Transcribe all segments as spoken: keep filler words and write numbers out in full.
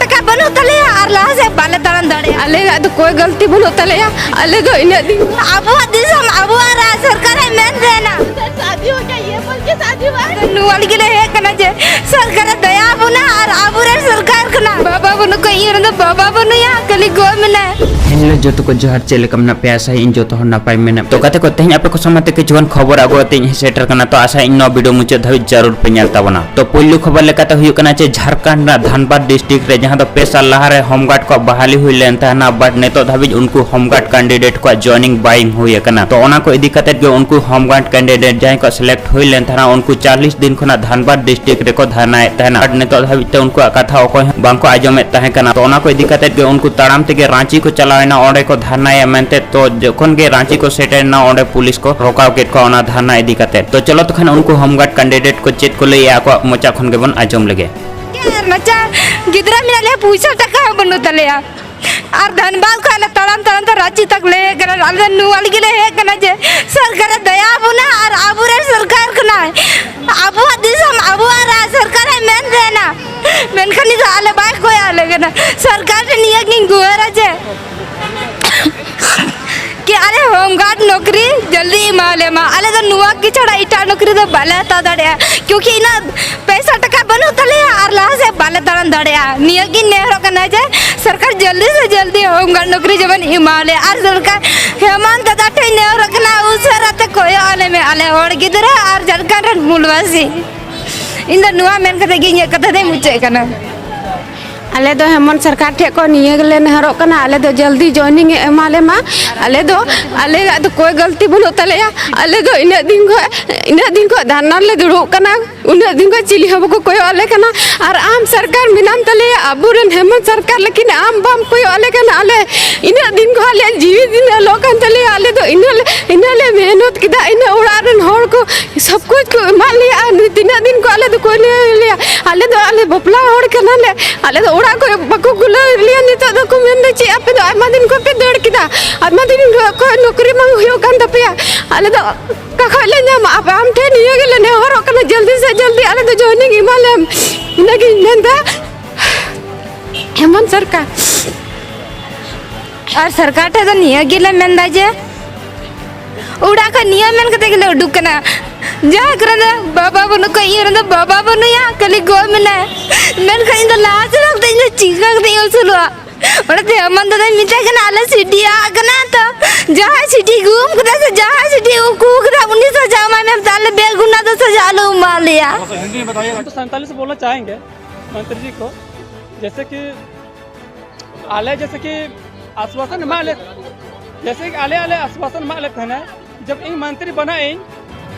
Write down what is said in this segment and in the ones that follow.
ᱴᱟᱠᱟ ᱵᱟᱹᱱᱩᱜ ᱛᱟᱞᱮᱭᱟ ᱟᱨ ᱞᱟᱦᱟ ᱥᱮᱫ ᱵᱟᱞᱮ ᱛᱟᱲᱟᱢ ᱫᱟᱲᱮᱭᱟᱜᱼᱟ᱾ ᱟᱞᱮᱭᱟᱜ ᱫᱚ ᱠᱚᱭ ᱜᱟᱹᱞᱛᱤ ᱵᱟᱹᱱᱩᱜ ᱛᱟᱞᱮᱭᱟ᱾ ᱟᱞᱮ ᱫᱚ ᱤᱱᱟᱹᱜ ᱫᱤᱱ ᱟᱵᱚᱣᱟᱜ ᱫᱤᱥᱚᱢ, ᱟᱵᱚᱣᱟᱜ ᱨᱟᱡᱽ ᱥᱚᱨᱠᱟᱨᱮ ᱢᱮᱱ ᱛᱟᱦᱮᱱᱟ᱾ शादी हो गया, ये बोल के शादी हुआ है। ᱱᱚᱣᱟ ᱞᱟᱹᱜᱤᱫ ᱞᱮ ᱦᱮᱡ ᱠᱟᱱᱟ ᱡᱮ ᱥᱚᱨᱠᱟᱨᱮ ᱫᱟᱭᱟ ᱟᱵᱚᱱᱟ ᱟᱨ ᱟᱵᱚᱨᱮᱱ ᱥᱚᱨᱠᱟᱨ ᱠᱟᱱᱟ᱾ ᱵᱟᱵᱟ ᱵᱟᱹᱱᱩᱜ ᱠᱚᱣᱟ, ᱤᱧ ᱨᱮᱱ ᱫᱚ ᱵᱟᱵᱟ ᱵᱟᱹᱱᱩᱭᱟ, ᱠᱷᱟᱹᱞᱤ ᱜᱚ ᱢᱮᱱᱟᱭᱟ᱾ ᱦᱮᱞᱳ ᱡᱚᱛᱚ ᱠᱚ ᱡᱚᱦᱟᱨ, ᱪᱮᱫ ᱞᱮᱠᱟ ᱢᱮᱱᱟᱜ ᱯᱮᱭᱟ? ᱟᱥᱟᱭᱟᱹᱧ ᱡᱚᱛᱚ ᱦᱚᱲ ᱱᱟᱯᱟᱭ ᱢᱮᱱᱟᱜ ᱯᱮᱭᱟ᱾ ᱛᱚ ᱜᱟᱛᱮ ᱠᱚ, ᱛᱮᱦᱮᱧ ᱟᱯᱮ ᱠᱚ ᱥᱟᱢᱟᱝ ᱛᱮ ᱠᱤᱪᱷᱩᱜᱟᱱ ᱠᱷᱚᱵᱚᱨ ᱟᱹᱜᱩ ᱠᱟᱛᱮ ᱤᱧ ᱥᱮᱴᱮᱨ ᱠᱟᱱᱟ᱾ ᱛᱚ ᱟᱥᱟᱭᱟᱹᱧ ᱱᱚᱣᱟ ᱵᱷᱤᱰᱤᱭᱳ ᱢᱩᱪᱟᱹᱫ ᱫᱷᱟᱹᱵᱤᱡ ᱡᱟᱹᱨᱩᱲ ᱯᱮ ᱧᱮᱞ ᱛᱟᱵᱚᱱᱟ᱾ ᱛᱚ ᱯᱩᱭᱞᱩ ᱠᱷᱚᱵᱚᱨ ᱞᱮᱠᱟᱛᱮ ᱦᱩᱭᱩᱜ ᱠᱟᱱᱟ ᱡᱮ ᱡᱷᱟᱲᱠᱷᱚᱸᱰ ᱨᱮᱱᱟᱜ ᱫᱷᱟᱱᱵᱟᱫᱽ ᱰᱤᱥᱴᱨᱤᱠᱴ ᱨᱮ ᱡᱟᱦᱟᱸ ᱫᱚ ᱯᱮ ᱥᱟᱞ ᱞᱟᱦᱟᱨᱮ ᱦᱳᱢᱜᱟᱨᱰ ᱠᱚᱣᱟᱜ ᱵᱟᱦᱟᱞᱤ ᱦᱩᱭ ᱞᱮᱱ ᱛᱟᱦᱮᱱᱟ, but ᱱᱤᱛᱚᱜ ᱫᱷᱟᱹᱵᱤᱡ ᱩᱱᱠᱩ ᱦᱳᱢᱜᱟᱨᱰ ᱠᱮᱱᱰᱤᱰᱮᱴ ᱠᱚᱣᱟᱜ ᱡᱚᱭᱮᱱᱤᱝ ᱵᱟᱭᱤᱝ ᱦᱩᱭ ᱟᱠᱟᱱᱟ᱾ ᱛᱚ ᱚᱱᱟ ᱠᱚ ᱤᱫᱤ ᱠᱟᱛᱮ ᱜᱮ ᱩᱱᱠᱩ ᱦᱳᱢᱜᱟᱨᱰ ᱠᱮᱱᱰᱤᱰᱮᱴ ᱡᱟᱦᱟᱸᱭ ᱠᱚ ᱥᱤᱞᱮᱠᱴ ᱦᱩᱭ ᱞᱮᱱ ᱛᱟᱦᱮᱱᱟ, ᱩᱱᱠᱩ ᱪᱟᱞᱞᱤᱥ ᱫᱤᱱ ᱠᱷᱚᱱᱟᱜ ᱫᱷᱟᱱᱵᱟᱫᱽ ᱰᱤᱥᱴᱨᱤᱠᱴ ᱨᱮᱠᱚ ᱫᱷᱟᱨᱱᱟᱭᱮᱫ ᱛᱟᱦᱮᱱᱟ᱾ But ᱱᱤᱛᱚᱜ ᱫᱷᱟᱹᱵᱤᱡ ᱛᱮ ᱩᱱᱠᱩᱣᱟᱜ ᱠᱟᱛᱷᱟ ᱚᱠᱚᱭ ᱦᱚᱸ ᱵᱟᱝᱠᱚ ᱟᱸᱡᱚᱢᱮᱫ ᱛᱟᱦᱮᱸ ᱠᱟᱱᱟ᱾ ᱛᱚ ᱚᱱᱟ ᱠᱚ ᱤᱫᱤ ᱠᱟᱛᱮ ᱜᱮ ᱩᱱᱠᱩ ᱛᱟᱲᱟᱢ ᱛᱮᱜᱮ ᱨᱟᱸᱪᱤ ᱠᱚ ᱪᱟᱞᱟᱣᱮᱱᱟ, ᱚᱸᱰᱮ ᱠᱚ ᱫᱷᱟᱨᱱᱟᱭᱟ ᱢᱮᱱᱛᱮ᱾ ᱛᱚ ᱡᱚᱠᱷᱚᱱ ᱜᱮ ᱨᱟᱸᱪᱤ ᱠᱚ ᱥᱮᱴᱮᱨᱮᱱᱟ, ᱚᱸᱰᱮ ᱯᱩᱞᱤᱥ ᱠᱚ ᱨᱚᱠᱟᱣ ᱠᱮᱫ ᱠᱚᱣᱟ ᱚᱱᱟ ᱫᱷᱟᱨᱱᱟ ᱤᱫᱤ ᱠᱟᱛᱮ᱾ ᱛᱚ ᱪᱚᱞᱚ ᱛᱚᱠᱷᱟᱱ ᱩᱱᱠᱩ ᱦᱳᱢᱜᱟᱨᱰ ᱠᱮᱱᱰᱤᱰᱮᱴ ᱠᱚ ᱪᱮᱫ ᱠᱚ ᱞᱟᱹᱭᱮᱜᱼᱟ, ᱟᱠᱚᱣᱟᱜ ᱢᱚᱪᱟ ᱠᱷᱚᱱ ᱜᱮᱵᱚᱱ ᱟᱸᱡᱚᱢ ᱞᱮᱜᱮ᱾ ᱟᱨ ᱱᱟᱪᱟ ᱜᱤᱫᱽᱨᱟᱹ ᱢᱮᱱᱟᱜ ᱞᱮᱭᱟ, ᱯᱩᱭᱥᱟᱹ ᱴᱟᱠᱟ ᱦᱚᱸ ᱵᱟᱹᱱᱩᱜ ᱛᱟᱞᱮᱭᱟ᱾ ᱟᱨ ᱫᱷᱟᱱᱵᱟᱫᱽ ᱠᱷᱚᱱ ᱞᱮ ᱛᱟᱲᱟᱢ ᱛᱟᱲᱟᱢ ᱛᱮ ᱨᱟᱸᱪᱤ ᱛᱟᱠ ᱞᱮ ᱦᱮᱡ ᱠᱟᱱᱟ᱾ ᱟᱞᱮ ᱫᱚ ᱱᱚᱣᱟ ᱞᱟᱹᱜᱤᱫ ᱞᱮ ᱦᱮᱡ ᱠᱟᱱᱟ ᱡᱮ ᱥᱚᱨᱠᱟᱨᱮ ᱫᱟᱭᱟ ᱟᱵᱚᱱᱟ ᱟᱨ ᱟᱵᱚᱨᱮᱱ ᱥᱚᱨᱠᱟᱨ ᱠᱟᱱᱟᱭ᱾ ᱟᱵᱚᱣᱟᱜ ᱫᱤᱥᱚᱢ, ᱟᱵᱚᱣᱟᱜ ᱨᱟᱡᱽ ᱥᱚᱨᱠᱟᱨᱮ ᱢᱮᱱ ᱛᱟᱦᱮᱱᱟ, ᱢᱮᱱᱠᱷᱟᱱ ᱱᱤᱛᱚᱜ ᱟᱞᱮ ᱵᱟᱭ ᱠᱚᱭᱚᱜ ᱟᱞᱮ ᱠᱟᱱᱟ᱾ ᱥᱚᱨᱠᱟᱨ ᱴᱷᱮᱱ ᱱᱤᱭᱟᱹ ᱜᱤᱧ ᱜᱩᱦᱟᱹᱨᱟ ᱡᱮ ᱠᱤ ᱟᱞᱮ ᱦᱳᱢᱜᱟᱨᱰ ᱱᱚᱠᱨᱤ ᱡᱚᱞᱫᱤ ᱮᱢᱟ ᱞᱮ ᱢᱟ᱾ ᱟᱞᱮ ᱫᱚ ᱱᱚᱣᱟ ᱠᱤ ᱪᱷᱟᱲᱟ ᱮᱴᱟᱜ ᱱᱚᱠᱨᱤ ᱫᱚ ᱵᱟᱞᱮ ᱦᱟᱛᱟᱣ ᱫᱟᱲᱮᱭᱟᱜᱼᱟ, ᱠᱤᱭᱩᱠᱤ ᱤᱱᱟᱹᱜ ᱯᱚᱭᱥᱟ ᱴᱟᱠᱟ ᱵᱟᱹᱱᱩᱜ ᱛᱟᱞᱮᱭᱟ ᱟᱨ ᱞᱟᱦᱟ ᱥᱮᱫ ᱵᱟᱞᱮ ᱛᱟᱲᱟᱢ ᱫᱟᱲᱮᱭᱟᱜᱼᱟ᱾ ᱱᱤᱭᱟᱹ ᱜᱤᱧ ᱱᱮᱦᱚᱨᱚᱜ ᱠᱟᱱᱟ ᱡᱮ ᱥᱚᱨᱠᱟᱨ ᱡᱚᱞᱫᱤ ᱥᱮ ᱡᱚᱞᱫᱤ ᱦᱳᱢᱜᱟᱨᱰ ᱱᱚᱠᱨᱤ ᱡᱮᱢᱚᱱ ᱮᱢᱟ ᱞᱮ, ᱟᱨ ᱥᱚᱨᱠᱟᱨ ᱦᱮᱢᱚᱱᱛ ᱫᱟᱫᱟ ᱴᱷᱮᱱ ᱱᱮᱦᱚᱨᱚᱜ ᱠᱟᱱᱟ, ᱩᱥᱟᱹᱨᱟ ᱛᱮ ᱠᱚᱭᱚᱜ ᱟᱞᱮ ᱢᱮ, ᱟᱞᱮ ᱦᱚᱲ ᱜᱤᱫᱽᱨᱟᱹ ᱟᱨ ᱡᱷᱟᱲᱠᱷᱚᱸᱰ ᱨᱮᱱ ᱢᱩᱞᱵᱟᱥᱤ᱾ ᱤᱧ ᱫᱚ ᱱᱚᱣᱟ ᱢᱮᱱ ᱠᱟᱛᱮ ᱜᱮ ᱤᱧᱟᱹᱜ ᱠᱟᱛᱷᱟ ᱫᱚᱧ ᱢᱩᱪᱟᱹᱫ ᱠᱟᱱᱟ᱾ ᱟᱞᱮ ᱫᱚ ᱦᱮᱢᱚᱱᱛ ᱥᱚᱨᱠᱟᱨ ᱴᱷᱮᱱ ᱠᱚ ᱱᱤᱭᱟᱹ ᱜᱮᱞᱮ ᱱᱮᱦᱚᱨᱚᱜ ᱠᱟᱱᱟ, ᱟᱞᱮ ᱫᱚ ᱡᱚᱞᱫᱤ ᱡᱚᱭᱮᱱᱤᱝ ᱮ ᱮᱢᱟ ᱞᱮ ᱢᱟ᱾ ᱟᱞᱮ ᱫᱚ, ᱟᱞᱮᱭᱟᱜ ᱫᱚ ᱠᱚᱭ ᱜᱟᱹᱞᱛᱤ ᱵᱟᱹᱱᱩᱜ ᱛᱟᱞᱮᱭᱟ᱾ ᱟᱞᱮ ᱫᱚ ᱤᱱᱟᱹᱜ ᱫᱤᱱ ᱠᱷᱚᱱ, ᱤᱱᱟᱹᱜ ᱫᱤᱱ ᱠᱷᱚᱱ ᱫᱷᱟᱨᱱᱟ ᱨᱮᱞᱮ ᱫᱩᱲᱩᱵ ᱠᱟᱱᱟ, ᱩᱱᱟᱹᱜ ᱫᱤᱱ ᱠᱷᱚᱱ ᱪᱤᱞᱤ ᱦᱚᱸ ᱵᱟᱠᱚ ᱠᱚᱭᱚᱜ ᱟᱞᱮ ᱠᱟᱱᱟ᱾ ᱟᱨ ᱟᱢ ᱥᱚᱨᱠᱟᱨ ᱢᱮᱱᱟᱢ ᱛᱟᱞᱮᱭᱟ, ᱟᱵᱚᱨᱮᱱ ᱦᱮᱢᱚᱱᱛ ᱥᱚᱨᱠᱟᱨ, ᱞᱮᱠᱤᱱ ᱟᱢ ᱵᱟᱢ ᱠᱚᱭᱚᱜ ᱟᱞᱮ ᱠᱟᱱᱟ᱾ ᱟᱞᱮ ᱤᱱᱟᱹᱜ ᱫᱤᱱ ᱠᱷᱚᱱ ᱟᱞᱮᱭᱟᱜ ᱡᱤᱣᱤ ᱫᱤᱱ ᱚᱞᱚᱜ ᱠᱟᱱ ᱛᱟᱞᱮᱭᱟ, ᱟᱞᱮ ᱫᱚ ᱤᱱᱟᱹᱜ ᱞᱮ, ᱤᱱᱟᱹᱜ ᱞᱮ ᱢᱮᱦᱱᱚᱛ ᱠᱮᱫᱟ, ᱤᱱᱟᱹᱜ ᱚᱲᱟᱜ ᱨᱮᱱ ᱦᱚᱲ ᱠᱚ ᱥᱚᱵ ᱠᱩᱪ ᱠᱚ ᱮᱢᱟᱜ ᱞᱮᱭᱟ᱾ ᱟᱨ ᱱᱤᱛ ᱛᱤᱱᱟᱹᱜ ᱫᱤᱱ ᱠᱚ ᱟᱞᱮ ᱫᱚᱠᱚ ᱞᱟᱹᱭ ᱞᱮᱭᱟ, ᱟᱞᱮ ᱫᱚ, ᱟᱞᱮ ᱵᱟᱯᱞᱟ ᱦᱚᱲ ᱠᱟᱱᱟᱞᱮ, ᱟᱞᱮ ᱫᱚ ᱚᱲᱟᱜ ᱠᱷᱚᱱ ᱵᱟᱠᱚ ᱠᱩᱞᱟᱹᱣ ᱞᱮᱭᱟ᱾ ᱱᱤᱛᱚᱜ ᱫᱚᱠᱚ ᱢᱮᱱᱫᱟ ᱪᱮᱫ ᱟᱯᱮ ᱫᱚ ᱟᱭᱢᱟ ᱫᱤᱱ ᱠᱷᱚᱱ ᱯᱮ ᱫᱟᱹᱲ ᱠᱮᱫᱟ, ᱟᱭᱢᱟ ᱫᱤᱱ ᱠᱷᱚᱱ ᱱᱚᱠᱨᱤ ᱵᱟᱝ ᱦᱩᱭᱩᱜ ᱠᱟᱱ ᱛᱟᱯᱮᱭᱟ, ᱟᱞᱮ ᱫᱚ ᱚᱠᱟ ᱠᱷᱚᱱ ᱞᱮ ᱧᱟᱢᱟ? ᱟᱯᱮ, ᱟᱢ ᱴᱷᱮᱱ ᱱᱤᱭᱟᱹ ᱜᱮᱞᱮ ᱱᱮᱦᱚᱨᱚᱜ ᱠᱟᱱᱟ, ᱡᱚᱞᱫᱤ ᱥᱮ ᱡᱚᱞᱫᱤ ᱟᱞᱮ ᱫᱚ ᱡᱚᱭᱮᱱᱤᱝ ᱮᱢᱟ ᱞᱮᱢ, ᱤᱱᱟᱹᱜᱤᱧ ᱢᱮᱱᱫᱟ᱾ ᱦᱮᱢᱚᱱᱛ ᱥᱚᱨᱠᱟᱨ᱾ ᱟᱨ ᱥᱚᱨᱠᱟᱨ ᱴᱷᱮᱱ ᱫᱚ ᱱᱤᱭᱟᱹ ᱜᱮᱞᱮ ᱢᱮᱱᱫᱟ ᱡᱮ ᱚᱲᱟᱜ ᱠᱷᱚᱱ ᱱᱤᱭᱟᱹ ᱢᱮᱱ ᱠᱟᱛᱮ ᱜᱮᱞᱮ ᱩᱰᱩᱠ ᱠᱟᱱᱟ, ᱡᱟᱦᱟᱸ ᱠᱚᱨᱮ ᱫᱚ ᱵᱟᱵᱟ ᱵᱟᱹᱱᱩᱜ ᱠᱚᱣᱟ, ᱤᱧ ᱨᱮᱱ ᱫᱚ ᱵᱟᱵᱟ ᱵᱟᱹᱱᱩᱭᱟ, ᱠᱷᱟᱹᱞᱤ ᱜᱚ ᱢᱮᱱᱟᱭᱟ᱾ ᱢᱮᱱᱠᱷᱟᱱ ᱤᱧ ᱫᱚ ᱞᱟᱦᱟ ᱪᱟᱞᱟᱣ ᱠᱟᱛᱮ ᱤᱧ ᱫᱚ ᱪᱤᱠᱟ ᱠᱟᱛᱮ ᱤᱧ ᱟᱹᱥᱩᱞᱚᱜᱼᱟ? ᱚᱱᱟᱛᱮ ᱦᱮᱢᱚᱱᱛ ᱫᱟᱫᱟᱧ ᱢᱮᱛᱟᱭ ᱠᱟᱱᱟ, ᱟᱞᱮ ᱥᱤᱰᱤ ᱟᱜ ᱠᱟᱱᱟ ᱛᱚ, ᱡᱟᱦᱟᱸᱭ ᱥᱤᱰᱤ ᱜᱩᱢ ᱠᱟᱫᱟ ᱥᱮ ᱡᱟᱦᱟᱸᱭ ᱥᱤᱰᱤ ᱩᱠᱩ ᱠᱟᱫᱟ, ᱩᱱᱤ ᱥᱟᱡᱟ ᱮᱢᱟᱭ ᱢᱮ, ᱟᱞᱮ ᱵᱮᱜᱩᱱᱟ ᱫᱚ ᱥᱟᱡᱟ ᱟᱞᱚ ᱮᱢᱟ ᱞᱮᱭᱟ᱾ हम तो संताली से बोलना चाहेंगे मंत्री जी को, जैसे कि ᱟᱞᱮ ᱡᱮᱥᱮ ᱠᱤ ᱟᱥᱣᱟᱥᱚᱱ ᱮᱢᱟᱜ ᱞᱮ, ᱡᱮᱥᱮ ᱠᱤ ᱟᱞᱮ, ᱟᱞᱮ ᱟᱥᱣᱟᱥᱚᱱ ᱮᱢᱟᱜ ᱞᱮ ᱛᱟᱦᱮᱱᱟ, ᱡᱚᱵ ᱤᱧ ᱢᱚᱱᱛᱨᱤ ᱵᱮᱱᱟᱜ ᱤᱧ,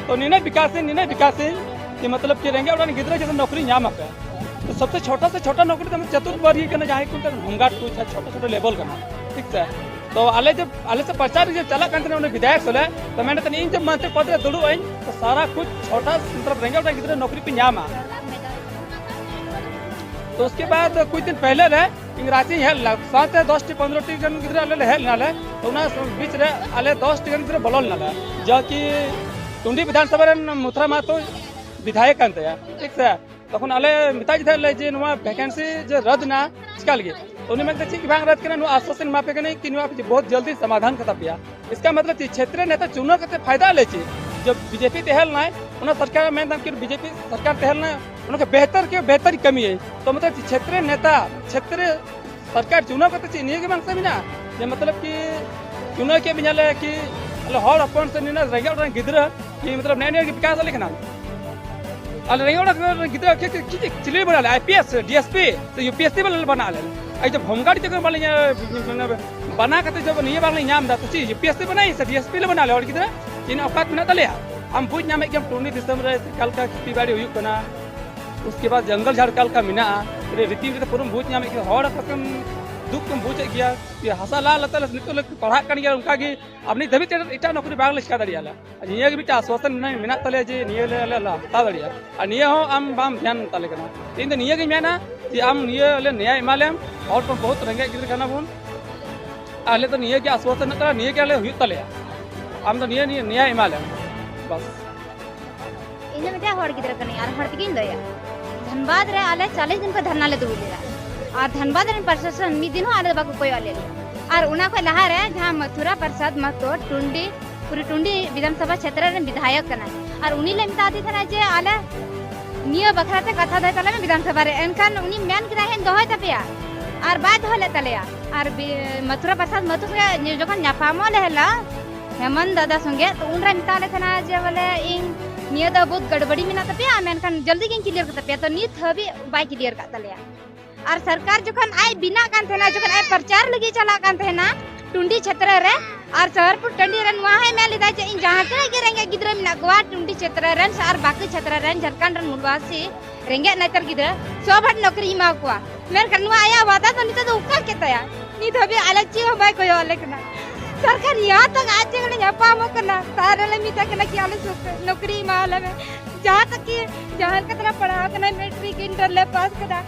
ᱛᱚ ᱱᱤᱱᱟᱹᱜ ᱵᱤᱠᱟᱥ ᱤᱧ, ᱱᱤᱱᱟᱹᱜ ᱵᱤᱠᱟᱥ ᱤᱧ, ᱠᱤ ᱢᱚᱛᱞᱚᱵ ᱠᱤ ᱨᱮᱸᱜᱮᱡ ᱚᱲᱟᱜ ᱨᱮᱱ ᱜᱤᱫᱽᱨᱟᱹ ᱡᱮᱥᱮ ᱱᱚᱠᱨᱤ ᱧᱟᱢ ᱟᱯᱮ᱾ ᱛᱚ ᱥᱚᱵᱥᱮ ᱪᱷᱳᱴᱟ ᱥᱮ ᱪᱷᱳᱴᱟ ᱱᱚᱠᱨᱤ ᱫᱚ ᱪᱟᱛᱩᱨᱵᱟᱨᱜᱤ ᱠᱟᱱᱟ, ᱡᱟᱦᱟᱸᱭ ᱠᱚ ᱢᱮᱛᱟᱜ ᱠᱟᱱᱟ ᱦᱳᱢᱜᱟᱨᱰ ᱠᱚ, ᱪᱷᱟ-, ᱪᱷᱳᱴᱟ ᱪᱷᱳᱴᱟ ᱞᱮᱵᱮᱞ ᱠᱟᱱᱟ, ᱴᱷᱤᱠ ᱥᱮ? ᱛᱚ ᱟᱞᱮ ᱡᱮ, ᱟᱞᱮ ᱥᱮᱫ ᱯᱨᱚᱪᱟᱨ ᱡᱮ ᱪᱟᱞᱟᱜ ᱠᱟᱱ ᱛᱟᱦᱮᱱᱟ ᱩᱱᱤ ᱵᱤᱫᱷᱟᱭᱚᱠ ᱥᱚᱞᱮ, ᱛᱚ ᱢᱮᱱᱮᱫ ᱛᱟᱦᱮᱱᱟ ᱤᱧ ᱡᱮ ᱢᱚᱱᱛᱨᱤ ᱯᱚᱫ ᱨᱮ ᱫᱩᱲᱩᱵ ᱟᱹᱧ, ᱛᱚ ᱥᱟᱨᱟ ᱠᱩᱪ ᱪᱷᱳᱴᱟ ᱢᱚᱛᱞᱚᱵ ᱨᱮᱸᱜᱮᱡ ᱚᱲᱟᱜ ᱨᱮᱱ ᱜᱤᱫᱽᱨᱟᱹ ᱱᱚᱠᱨᱤ ᱠᱚ ᱧᱟᱢᱟ᱾ ᱛᱚ ᱩᱥᱠᱮ ᱵᱟᱫ ᱠᱩᱪ ᱫᱤᱱ ᱯᱮᱦᱞᱮ ᱨᱮ ᱤᱧ ᱨᱟᱸᱪᱤᱧ ᱦᱮᱡ ᱞᱮᱱᱟ, ᱥᱟᱶᱛᱮ ᱫᱚᱥ ᱴᱤ ᱯᱚᱱᱨᱚ ᱴᱤ ᱜᱟᱱ ᱜᱤᱫᱽᱨᱟᱹ ᱟᱞᱮ ᱞᱮ ᱦᱮᱡ ᱞᱮᱱᱟ ᱞᱮ᱾ ᱛᱚ ᱚᱱᱟ ᱵᱤᱪ ᱨᱮ ᱟᱞᱮ ᱫᱚᱥ ᱴᱤ ᱜᱟᱱ ᱜᱤᱫᱽᱨᱟᱹ ᱵᱚᱞᱚ ᱞᱮᱱᱟ ᱞᱮ, ᱡᱟ ᱠᱤ ᱴᱩᱱᱰᱤ ᱵᱤᱫᱷᱟᱱ ᱥᱚᱵᱷᱟ ᱨᱮᱱ ᱢᱚᱛᱷᱩᱨᱟ ᱢᱟᱦᱟᱛᱚ ᱵᱤᱫᱷᱟᱭᱚᱠ ᱠᱟᱱ ᱛᱟᱭᱟ, ᱴᱷᱤᱠ ᱥᱮ? ᱛᱚᱠᱷᱚᱱ ᱟᱞᱮ ᱢᱮᱛᱟᱭ ᱠᱟᱱ ᱛᱟᱦᱮᱸᱫ ᱞᱮ ᱡᱮ ᱱᱚᱣᱟ ᱵᱷᱮᱠᱮᱱᱥᱤ ᱡᱮ ᱨᱟᱫ ᱮᱱᱟ, ᱪᱤᱠᱟ ᱞᱟᱹᱜᱤᱫ? ᱛᱚ ᱩᱱᱤ ᱢᱮᱱ ᱠᱮᱫᱟ ᱪᱮᱫ ᱜᱮ ᱵᱟᱝ ᱨᱟᱫ ᱠᱟᱱᱟ, ᱱᱚᱣᱟ ᱟᱥᱣᱟᱥᱚᱱ ᱮᱢᱟ ᱯᱮ ᱠᱟᱹᱱᱟᱹᱧ ᱠᱤ ᱱᱚᱣᱟ ᱵᱚᱦᱩᱛ ᱡᱚᱞᱫᱤ ᱥᱚᱢᱟᱫᱷᱟᱱ ᱠᱟᱛᱟ ᱯᱮᱭᱟ᱾ इसका मतलब ᱪᱮᱫ? क्षेत्रीय नेता चुनाव ᱠᱟᱛᱮ ᱯᱷᱟᱭᱫᱟ ᱞᱮ ᱪᱮᱫ? ᱡᱚᱵ ᱵᱤᱡᱮᱯᱤ ᱛᱟᱦᱮᱸ ᱞᱮᱱᱟᱭ, ᱚᱱᱟ ᱥᱚᱨᱠᱟᱨ ᱢᱮᱱ ᱫᱟᱢ ᱠᱤ ᱵᱤᱡᱮᱯᱤ ᱥᱚᱨᱠᱟᱨ ᱛᱟᱦᱮᱸ ᱞᱮᱱᱟ, ᱚᱱᱟ ᱠᱷᱚᱱ ᱵᱮᱦᱛᱚᱨ ᱠᱮ ᱵᱮᱦᱛᱚᱨ ᱠᱟᱹᱢᱤᱭᱟᱭ᱾ ᱛᱚ ᱢᱚᱛᱞᱚᱵ क्षेत्रीय नेता, क्षेत्रीय ᱥᱚᱨᱠᱟᱨ ᱪᱩᱱᱟᱣ ᱠᱟᱛᱮ ᱪᱮᱫ ᱱᱤᱭᱟᱹ ᱜᱮ ᱵᱟᱝ ᱥᱮ ᱢᱮᱱᱟᱜᱼᱟ? ᱡᱮ ᱢᱚᱛᱞᱚᱵ ᱠᱤ ᱪᱩᱱᱟᱣ ᱠᱮᱫ ᱢᱮᱭᱟ ᱞᱮ ᱠᱤ ᱟᱞᱮ ᱦᱚᱲ ᱦᱚᱯᱚᱱ ᱥᱮ ᱱᱤᱱᱟᱹᱜ ᱨᱮᱸᱜᱮᱡ ᱚᱲᱟᱜ ᱨᱮᱱ ᱜᱤᱫᱽᱨᱟᱹ ᱠᱤ ᱢᱚᱛᱞᱚᱵ ᱱᱮᱜᱼᱮ ᱱᱤᱭᱟᱹ ᱜᱮ ᱵᱤᱠᱟᱥ ᱟᱞᱮ ᱠᱟᱱᱟ? ᱟᱞᱮ ᱨᱮᱸᱜᱮᱡ ᱚᱲᱟᱜ ᱨᱮᱱ ᱜᱤᱫᱽᱨᱟᱹ ᱠᱤ, ᱠᱤ, ᱠᱤ, ᱪᱤᱞᱤ ᱵᱟᱱᱟ ᱞᱮ? I P S, D S P ᱥᱮ ᱭᱩ ᱯᱤ ᱮᱥ ᱥᱤ ᱵᱟᱞᱮ ᱵᱟᱱᱟ ᱞᱮ? ᱟᱭ ᱡᱚᱵ ᱦᱳᱢᱜᱟᱨᱰ ᱡᱚᱠᱷᱚᱱ ᱵᱟᱞᱮ ᱧᱟ-, ᱵᱟᱱᱟ ᱠᱟᱛᱮ ᱡᱚᱵ ᱱᱤᱭᱟᱹ ᱵᱟᱝ ᱞᱮ ᱧᱟᱢ ᱮᱫᱟ, ᱛᱚ ᱪᱮᱫ ᱭᱩ ᱯᱤ ᱮᱥ ᱥᱤ ᱵᱟᱱᱟᱭ ᱥᱮ ᱰᱤ ᱮᱥ ᱯᱤ ᱞᱮ ᱵᱟᱱᱟ ᱞᱮ ᱦᱚᱲ ᱜᱤᱫᱽᱨᱟᱹ? ᱪᱮᱫ ᱚᱠᱟᱛ ᱢᱮᱱᱟᱜ ᱛᱟᱞᱮᱭᱟ? ᱟᱢ ᱵᱩᱡᱽ ᱧᱟᱢᱮᱫ ᱜᱮᱭᱟᱢ ᱴᱩᱱᱰᱤ ᱫᱤᱥᱚᱢ ᱨᱮ ᱚᱠᱟ ᱞᱮᱠᱟ ᱠᱷᱮᱛᱤ ᱵᱟᱲᱤ ᱦᱩᱭᱩᱜ ᱠᱟᱱᱟ᱾ ᱩᱥᱠᱮ ᱵᱟᱫ ᱡᱚᱝᱜᱚᱞ ᱡᱷᱟᱲ ᱚᱠᱟ ᱞᱮᱠᱟ ᱢᱮᱱᱟᱜᱼᱟ, ᱨᱤᱛᱤ ᱨᱮ ᱯᱩᱨᱟᱹᱢ ᱵᱩᱡᱽ ᱧᱟᱢᱮᱫ ᱜᱮᱭᱟ, ᱦᱚᱲ ᱠᱚᱥᱮᱢ ᱫᱩᱠ ᱠᱚᱢ ᱵᱩᱡᱮᱫ ᱜᱮᱭᱟ᱾ ᱡᱮ ᱦᱟᱥᱟ ᱞᱟ ᱞᱟᱛᱟᱨ ᱨᱮ ᱱᱤᱛᱚᱜ ᱞᱮ ᱯᱟᱲᱦᱟᱜ ᱠᱟᱱ ᱜᱮᱭᱟ, ᱚᱱᱠᱟ ᱜᱮ ᱟᱨ ᱱᱤᱛ ᱫᱷᱟᱹᱵᱤᱡ ᱛᱮ ᱮᱴᱟᱜ ᱱᱚᱠᱨᱤ ᱵᱟᱝ ᱞᱮ ᱪᱤᱠᱟ ᱫᱟᱲᱮᱭᱟᱜᱼᱟ᱾ ᱟᱨ ᱱᱤᱭᱟᱹ ᱜᱮ ᱢᱤᱫᱴᱟᱝ ᱟᱥᱣᱟᱥᱚᱱ ᱢᱮᱱᱟᱜ, ᱢᱮᱱᱟᱜ ᱛᱟᱞᱮᱭᱟ ᱡᱮ ᱱᱤᱭᱟᱹ ᱞᱮ, ᱞᱮ ᱦᱟᱛᱟᱣ ᱫᱟᱲᱮᱭᱟᱜᱼᱟ᱾ ᱟᱨ ᱱᱤᱭᱟᱹ ᱦᱚᱸ ᱟᱢ ᱵᱟᱢ ᱫᱷᱮᱭᱟᱱ ᱛᱟᱞᱮ ᱠᱟᱱᱟ᱾ ᱤᱧ ᱫᱚ ᱱᱤᱭᱟᱹ ᱜᱤᱧ ᱢᱮᱱᱟ ᱡᱮ ᱟᱢ ᱱᱤᱭᱟᱹ ᱞᱮ ᱱᱮᱭᱟᱭ ᱮᱢᱟ ᱞᱮᱢ, ᱦᱚᱲ ᱠᱚ ᱵᱚᱦᱩᱛ ᱨᱮᱸᱜᱮᱡ ᱜᱤᱫᱽᱨᱟᱹ ᱠᱟᱱᱟ ᱵᱚᱱ᱾ ᱟᱞᱮ ᱫᱚ ᱱᱤᱭᱟᱹ ᱜᱮ ᱟᱥᱣᱟᱥᱚᱱ ᱢᱮᱱᱟᱜ ᱛᱟᱞᱮᱭᱟ, ᱱᱤᱭᱟᱹ ᱜᱮ ᱟᱞᱮ ᱦᱩᱭᱩᱜ ᱛᱟᱞᱮᱭᱟ᱾ ᱟᱢ ᱫᱚ ᱱᱤᱭᱟᱹ, ᱱᱤᱭᱟᱹ ᱱᱮᱭᱟᱭ ᱮᱢᱟ ᱞᱮᱢ, ᱵᱟᱥ᱾ ᱤᱧ ᱫᱚ ᱢᱤᱫᱴᱮᱱ ᱦᱚᱲ ᱜᱤᱫᱽᱨᱟᱹ ᱠᱟᱹᱱᱟᱹᱧ ᱟᱨ ᱦᱚᱲ ᱛᱮᱜᱮᱧ ᱞᱟᱹᱭᱟ᱾ ᱫᱷᱟᱱᱵᱟᱫᱽ ᱨᱮ ᱟᱞᱮ ᱪᱟᱞᱤᱥ ᱫᱤᱱ ᱠᱷᱚᱱ ᱫᱷᱟᱨᱱᱟ ᱞᱮ ᱫᱩᱲᱩᱵ ᱞᱮᱫᱟ᱾ ᱟᱨ ᱫᱷᱟᱱᱵᱟᱫᱽ ᱨᱮᱱ ᱯᱨᱚᱥᱟᱥᱚᱱ ᱢᱤᱫ ᱫᱤᱱ ᱦᱚᱸ ᱟᱞᱮ ᱫᱚ ᱵᱟᱠᱚ ᱠᱚᱭᱚᱜ ᱞᱮᱫ ᱞᱮᱭᱟ᱾ ᱟᱨ ᱚᱱᱟ ᱠᱷᱚᱱ ᱞᱟᱦᱟ ᱨᱮ ᱡᱟᱦᱟᱸ ᱢᱚᱛᱷᱩᱨᱟ ᱯᱨᱚᱥᱟᱫᱽ ᱢᱟᱦᱛᱚ, ᱴᱩᱱᱰᱤ, ᱯᱩᱨᱤ ᱴᱩᱱᱰᱤ ᱵᱤᱫᱷᱟᱱ ᱥᱚᱵᱷᱟ ᱪᱷᱮᱛᱨᱚ ᱨᱮᱱ ᱵᱤᱫᱷᱟᱭᱚᱠ ᱠᱟᱱᱟᱭ, ᱟᱨ ᱩᱱᱤ ᱞᱮ ᱢᱮᱛᱟ ᱫᱮ ᱛᱟᱦᱮᱱᱟ ᱡᱮ ᱟᱞᱮ ᱱᱤᱭᱟᱹ ᱵᱟᱠᱷᱨᱟ ᱛᱮ ᱠᱟᱛᱷᱟ ᱫᱚᱦᱚᱭ ᱛᱟᱞᱮ ᱢᱮ ᱵᱤᱫᱷᱟᱱ ᱥᱚᱵᱷᱟ ᱨᱮ, ᱮᱱᱠᱷᱟᱱ ᱩᱱᱤ ᱢᱮᱱ ᱠᱮᱫᱟᱭ ᱦᱮᱸᱧ ᱫᱚᱦᱚᱭ ᱛᱟᱯᱮᱭᱟ, ᱟᱨ ᱵᱟᱭ ᱫᱚᱦᱚ ᱞᱮᱫ ᱛᱟᱞᱮᱭᱟ᱾ ᱟᱨ ᱵᱤ-, ᱢᱚᱛᱷᱩᱨᱟ ᱯᱨᱚᱥᱟᱫᱽ ᱢᱟᱦᱛᱚ ᱥᱚᱸᱜᱮ ᱡᱚᱠᱷᱚᱱ ᱧᱟᱯᱟᱢᱚᱜ ᱞᱮ ᱦᱮᱞᱟ ᱦᱮᱢᱚᱱᱛ ᱫᱟᱫᱟ ᱥᱚᱸᱜᱮ, ᱛᱚ ᱩᱱᱨᱮ ᱢᱮᱛᱟ ᱞᱮ ᱛᱟᱦᱮᱱᱟ ᱡᱮ ᱵᱚᱞᱮ ᱤᱧ ᱱᱤᱭᱟᱹ ᱫᱚ ᱵᱚᱦᱩᱛ ᱜᱟᱲᱵᱟᱲᱤ ᱢᱮᱱᱟᱜ ᱛᱟᱯᱮᱭᱟ, ᱢᱮᱱᱠᱷᱟᱱ ᱡᱚᱞᱫᱤ ᱜᱤᱧ ᱠᱞᱤᱭᱟᱨ ᱠᱟᱛᱟ ᱯᱮᱭᱟ᱾ ᱛᱚ ᱱᱤᱛ ᱦᱟᱹᱵᱤᱡ ᱵᱟᱭ ᱠᱞᱤᱭᱟᱨ ᱠᱟᱜ ᱛᱟᱞᱮᱭᱟ᱾ ᱟᱨ ᱥᱚᱨᱠᱟᱨ ᱡᱚᱠᱷᱚᱱ ᱟᱡ ᱵᱮᱱᱟᱜ ᱠᱟᱱ ᱛᱟᱦᱮᱱᱟ, ᱡᱚᱠᱷᱚᱱ ᱟᱡ ᱯᱨᱚᱪᱟᱨ ᱞᱟᱹᱜᱤᱫ ᱪᱟᱞᱟᱜ ᱠᱟᱱ ᱛᱟᱦᱮᱱᱟ ᱴᱩᱱᱰᱤ ᱪᱷᱮᱛᱨᱚ ᱨᱮ, ᱟᱨ ᱥᱚᱦᱚᱨᱯᱩᱨ ᱴᱟᱺᱰᱤ ᱨᱮ ᱱᱚᱣᱟ ᱦᱚᱸᱭ ᱢᱮᱱ ᱞᱮᱫᱟ ᱡᱮ ᱤᱧ ᱡᱟᱦᱟᱸ ᱛᱤᱱᱟᱹᱜ ᱜᱮ ᱨᱮᱸᱜᱮᱡ ᱜᱤᱫᱽᱨᱟᱹ ᱢᱮᱱᱟᱜ ᱠᱚᱣᱟ ᱴᱩᱱᱰᱤ ᱪᱷᱮᱛᱨᱚ ᱨᱮᱱ ᱥᱮ ᱟᱨ ᱵᱟᱹᱠᱤ ᱪᱷᱮᱛᱨᱚ ᱨᱮᱱ, ᱡᱷᱟᱲᱠᱷᱚᱸᱰ ᱨᱮᱱ ᱢᱩᱞᱵᱟᱥᱤ ᱨᱮᱸᱜᱮᱡ ᱱᱟᱪᱟᱨ ᱜᱤᱫᱽᱨᱟᱹ ᱥᱚᱵ ᱦᱚᱲ ᱱᱚᱠᱨᱤ ᱮᱢᱟ ᱠᱚᱣᱟ, ᱢᱮᱱᱠᱷᱟᱱ ᱱᱚᱣᱟ ᱟᱭᱟᱜ ᱣᱟᱫᱟ ᱫᱚ ᱱᱤᱛᱚᱜ ᱫᱚ ᱚᱠᱟ ᱠᱮᱫ ᱛᱟᱭᱟ? ᱱᱤᱛ ᱦᱟᱹᱵᱤᱡ ᱟᱞᱮ ᱪᱮᱫ ᱦᱚᱸ ᱵᱟᱭ ᱠᱚᱭᱚᱜ ᱟᱞᱮ ᱠᱟᱱᱟ᱾ ᱥᱚᱨᱠᱟᱨ ᱭᱟᱦᱟᱸ ᱛᱟᱠ ᱟᱡ ᱪᱮᱫ ᱞᱮ ᱧᱟᱯᱟᱢᱚᱜ ᱠᱟᱱᱟ, ᱛᱟᱦᱞᱮ ᱞᱮ ᱢᱮᱛᱟᱭ ᱠᱟᱱᱟ ᱠᱤ ᱟᱞᱮ ᱥᱚᱨᱠᱟᱨ ᱱᱚᱠᱨᱤ ᱮᱢᱟ ᱞᱮ ᱢᱮ᱾ ᱡᱟᱦᱟᱸ ᱛᱟᱠ ᱠᱤ ᱡᱟᱦᱟᱸ ᱞᱮᱠᱟ ᱛᱮᱞᱮ ᱯᱟᱲᱦᱟᱣ ᱠᱟᱱᱟ, ᱢᱮᱴᱨᱤᱠ ᱤᱱᱴᱟᱨ ᱞᱮ ᱯᱟᱥ ᱠᱟᱫᱟ,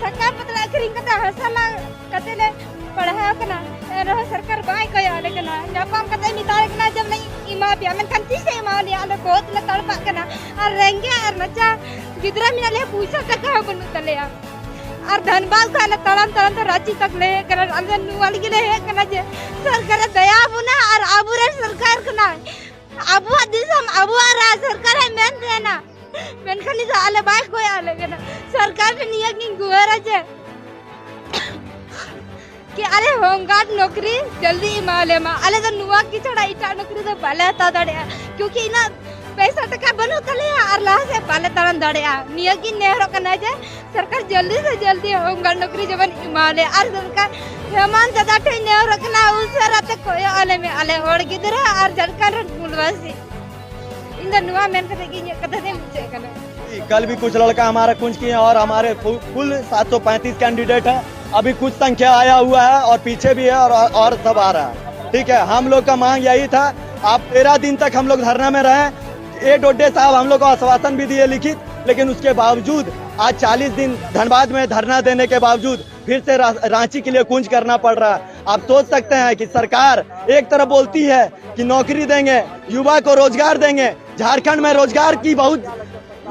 ᱥᱟᱠᱟᱢ ᱯᱟᱛᱲᱟ ᱟᱹᱠᱷᱨᱤᱧ ᱠᱟᱛᱮ ᱦᱟᱥᱟ ᱞᱟ ᱠᱟᱛᱮ ᱞᱮ ᱯᱟᱲᱦᱟᱣ ᱠᱟᱱᱟ, ᱮᱱᱨᱮᱦᱚᱸ ᱥᱚᱨᱠᱟᱨ ᱵᱟᱭ ᱠᱚᱭᱚᱜ ᱟᱞᱮ ᱠᱟᱱᱟ᱾ ᱧᱟᱯᱟᱢ ᱠᱟᱛᱮ ᱢᱮᱛᱟ ᱞᱮ ᱠᱟᱱᱟ ᱡᱮ ᱵᱚᱞᱮ ᱮᱢᱟ ᱯᱮᱭᱟ, ᱢᱮᱱᱠᱷᱟᱱ ᱛᱤᱥ ᱮ ᱮᱢᱟ ᱞᱮᱭᱟ? ᱟᱞᱮ ᱵᱚᱦᱩᱛ ᱞᱮ ᱛᱟᱲᱯᱟᱜ ᱠᱟᱱᱟ᱾ ᱟᱨ ᱨᱮᱸᱜᱮᱡ ᱟᱨ ᱱᱟᱪᱟᱨ ᱜᱤᱫᱽᱨᱟᱹ ᱢᱮᱱᱟᱜ ᱞᱮᱭᱟ, ᱯᱩᱭᱥᱟᱹ ᱴᱟᱠᱟ ᱦᱚᱸ ᱵᱟᱹᱱᱩᱜ ᱛᱟᱞᱮᱭᱟ᱾ ᱟᱨ ᱫᱷᱟᱱᱵᱟᱫᱽ ᱠᱷᱚᱱ ᱞᱮ ᱛᱟᱲᱟᱢ ᱛᱟᱲᱟᱢ ᱛᱮ ᱨᱟᱸᱪᱤ ᱛᱟᱠ ᱞᱮ ᱦᱮᱡ ᱠᱟᱱᱟ᱾ ᱟᱞᱮ ᱫᱚ ᱱᱚᱣᱟ ᱞᱟᱹᱜᱤᱫ ᱞᱮ ᱦᱮᱡ ᱠᱟᱱᱟ ᱡᱮ ᱥᱚᱨᱠᱟᱨᱮ ᱫᱟᱭᱟ ᱟᱵᱚᱱᱟ ᱟᱨ ᱟᱵᱚᱨᱮᱱ ᱥᱚᱨᱠᱟᱨ ᱠᱟᱱᱟᱭ᱾ ᱟᱵᱚᱣᱟᱜ ᱫᱤᱥᱚᱢ, ᱟᱵᱚᱣᱟᱜ ᱨᱟᱡᱽ ᱥᱚᱨᱠᱟᱨᱮ ᱢᱮᱱ ᱛᱟᱦᱮᱱᱟ, ᱢᱮᱱᱠᱷᱟᱱ ᱱᱤᱛᱚᱜ ᱟᱞᱮ ᱵᱟᱭ ᱠᱚᱭᱚᱜ ᱟᱞᱮ ᱠᱟᱱᱟ᱾ ᱥᱚᱨᱠᱟᱨ ᱴᱷᱮᱱ ᱱᱤᱭᱟᱹ ᱜᱤᱧ ᱜᱩᱦᱟᱹᱨᱟ ᱡᱮ ᱠᱤ ᱟᱞᱮ ᱦᱳᱢ ᱜᱟᱨᱰ ᱱᱚᱠᱨᱤ ᱡᱚᱞᱫᱤ ᱮᱢᱟ ᱞᱮ ᱢᱟ᱾ ᱟᱞᱮ ᱫᱚ ᱱᱚᱣᱟ ᱠᱤ ᱪᱷᱟᱲᱟ ᱮᱴᱟᱜ ᱱᱚᱠᱨᱤ ᱫᱚ ᱵᱟᱞᱮ ᱦᱟᱛᱟᱣ ᱫᱟᱲᱮᱭᱟᱜᱼᱟ, ᱠᱤᱭᱩᱠᱤ ᱤᱱᱟᱹᱜ ᱯᱚᱭᱥᱟ ᱴᱟᱠᱟ ᱵᱟᱹᱱᱩᱜ ᱛᱟᱞᱮᱭᱟ ᱟᱨ ᱞᱟᱦᱟ ᱥᱮᱫ ᱵᱟᱞᱮ ᱛᱟᱲᱟᱢ ᱫᱟᱲᱮᱭᱟᱜᱼᱟ᱾ ᱱᱤᱭᱟᱹ ᱜᱤᱧ ᱱᱮᱦᱚᱨᱚᱜ ᱠᱟᱱᱟ ᱡᱮ ᱥᱚᱨᱠᱟᱨ ᱡᱚᱞᱫᱤ ᱥᱮ ᱡᱚᱞᱫᱤ ᱦᱳᱢ ᱜᱟᱨᱰ ᱱᱚᱠᱨᱤ ᱡᱮᱢᱚᱱ ᱮᱢᱟ ᱞᱮ, ᱟᱨ ᱥᱚᱨᱠᱟᱨ ᱦᱮᱢᱚᱱᱛ ᱫᱟᱫᱟ ᱴᱷᱮᱱ ᱱᱮᱦᱚᱨᱚᱜ ᱠᱟᱱᱟ, ᱩᱥᱟᱹᱨᱟ ᱛᱮ ᱠᱚᱭᱚᱜ ᱟᱞᱮ ᱢᱮ, ᱟᱞᱮ ᱦᱚᱲ ᱜᱤᱫᱽᱨᱟᱹ ᱟᱨ ᱡᱷᱟᱲᱠᱷᱚᱸᱰ ᱨᱮᱱ ᱢᱩᱞᱵᱟᱥᱤ᱾ ᱤᱧ ᱫᱚ ᱱᱚᱣᱟ ᱢᱮᱱ ᱠᱟᱛᱮ ᱜᱮ ᱤᱧᱟᱹᱜ ᱠᱟᱛᱷᱟ ᱫᱚᱧ ᱢᱩᱪᱟᱹᱫ ᱠᱟᱱᱟ᱾ कल भी कुछ लड़का हमारा कुंज किए और हमारे फु-, कुल सात सौ पैंतीस कैंडिडेट है। अभी कुछ संख्या आया हुआ है और पीछे भी है और, और सब आ रहा है। ठीक है, हम लोग का मांग यही था, आप तेरह दिन तक हम लोग धरना में रहे। ए डोडे साहब हम लोग को आश्वासन भी दिए लिखित, लेकिन उसके बावजूद आज चालीस दिन धनबाद में धरना देने के बावजूद फिर से रा-, रांची के लिए कूच करना पड़ रहा है। आप सोच सकते हैं कि सरकार एक तरफ बोलती है कि नौकरी देंगे, युवा को रोजगार देंगे, झारखंड में रोजगार की बहुत,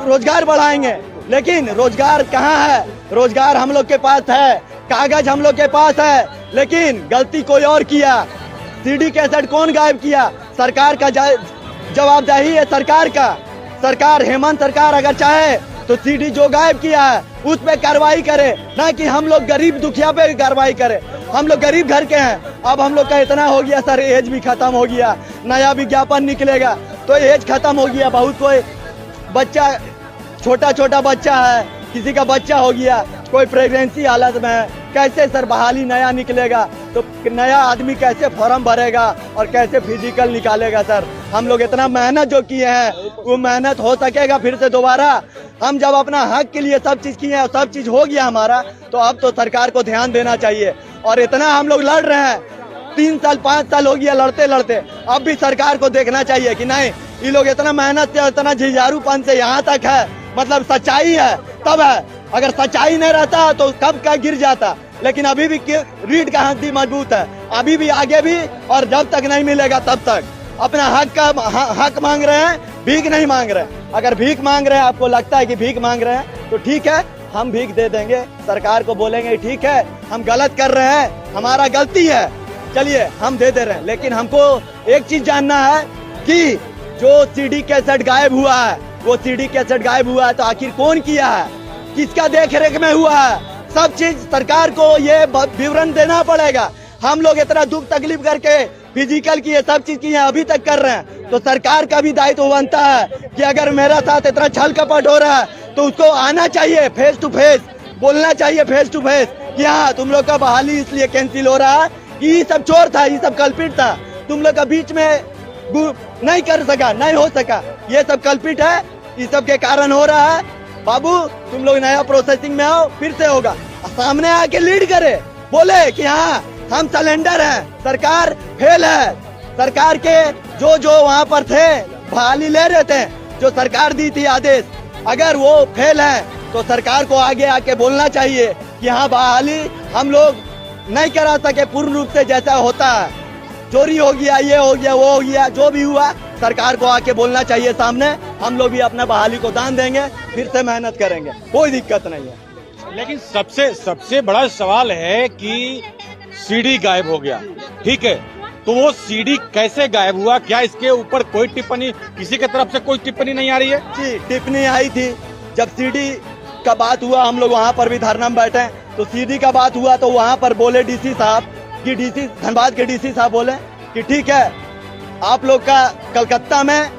रोजगार बढ़ाएंगे, लेकिन रोजगार कहाँ है? रोजगार हम लोग के पास है, कागज हम लोग के पास है, लेकिन गलती कोई और किया। सीडी कैसेट कौन गायब किया? सरकार का जा- जवाबदेही है सरकार का। सरकार, हेमंत सरकार अगर चाहे तो सीडी जो गायब किया है उस पे कार्रवाई करे, ना कि हम लोग गरीब दुखिया पे कार्रवाई करे। हम लोग गरीब घर के हैं। अब हम लोग का इतना हो गया सर, एज भी खत्म हो गया, नया विज्ञापन निकलेगा तो एज खत्म हो गया। बहुत कोई बच्चा, छोटा छोटा बच्चा है, किसी का बच्चा हो गया, कोई प्रेगनेंसी हालत में है, कैसे सर बहाली नया निकलेगा? तो नया आदमी कैसे फॉर्म भरेगा और कैसे फिजिकल निकालेगा सर? हम लोग इतना मेहनत जो किए हैं, वो मेहनत हो सकेगा फिर से दोबारा? हम जब अपना हक के लिए सब चीज किए हैं, सब चीज हो गया हमारा, तो अब तो सरकार को ध्यान देना चाहिए। और इतना हम लोग लड़ रहे हैं, तीन साल पाँच साल हो गया लड़ते लड़ते। अब भी सरकार को देखना चाहिए कि नहीं, ये लोग इतना मेहनत से, इतना जुझारूपन से यहाँ तक है, मतलब सच्चाई है तब है। अगर सच्चाई नहीं रहता तो कब का गिर जाता। लेकिन अभी भी कि- रीढ़ का हड्डी मजबूत है, अभी भी, आगे भी, और जब तक नहीं मिलेगा तब तक। अपना हक का ह- हक मांग रहे हैं, भीख नहीं मांग रहे हैं। अगर भीख मांग रहे हैं, आपको लगता है कि भीख मांग रहे हैं, तो ठीक है, हम भीख दे देंगे, सरकार को बोलेंगे ठीक है, हम गलत कर रहे हैं, हमारा गलती है, चलिए हम दे दे रहे हैं। लेकिन हमको एक चीज जानना है कि जो सीडी कैसेट गायब हुआ है, वो सीडी कैसेट गायब हुआ है तो आखिर कौन किया है, किसका देख रेख में हुआ है? सब चीज सरकार को ये ब- विवरण देना पड़ेगा। हम लोग इतना दुख तकलीफ करके फिजिकल की ये सब चीज की है, अभी तक कर रहे हैं, तो सरकार का भी दायित्व बनता है कि अगर मेरा साथ इतना छल कपट हो रहा है तो उसको आना चाहिए, फेस टू फेस बोलना चाहिए, फेस टू फेस कि हाँ, तुम लोग का बहाली इसलिए कैंसिल हो रहा है कि ये सब चोर था, ये सब कल्पिट था, तुम लोग का बीच में गु- नहीं कर सका, नहीं हो सका, ये सब कल्पिट है, ये सब के कारण हो रहा है। बाबू, तुम लोग नया प्रोसेसिंग में आओ, फिर से होगा। सामने आके लीड करे, बोले कि हाँ, हम सलेंडर हैं, सरकार फेल है, सरकार के जो जो वहाँ पर थे बहाली ले रहे थे, जो सरकार दी थी आदेश, अगर वो फेल है तो सरकार को आगे आके बोलना चाहिए कि हाँ, बहाली हम लोग नहीं करा सके पूर्ण रूप से जैसा होता है, चोरी हो गया, ये हो गया, वो हो गया, जो भी हुआ, सरकार को आके बोलना चाहिए सामने। हम लोग भी अपना बहाली को दान देंगे, फिर से मेहनत करेंगे, कोई दिक्कत नहीं है। लेकिन सबसे सबसे बड़ा सवाल है कि सीडी गायब हो गया, ठीक है, तो वो सीडी कैसे गायब हुआ? क्या इसके ऊपर कोई टिप्पणी, किसी के तरफ से कोई टिप्पणी नहीं आ रही है? जी, टिप्पणी आई थी। जब सीडी का बात हुआ, हम लोग वहां पर भी धरना में बैठे, तो सीडी का बात हुआ तो वहां पर बोले डीसी साहब कि डीसी, धनबाद के डीसी साहब बोले कि ठीक है, आप लोग का, कलकत्ता में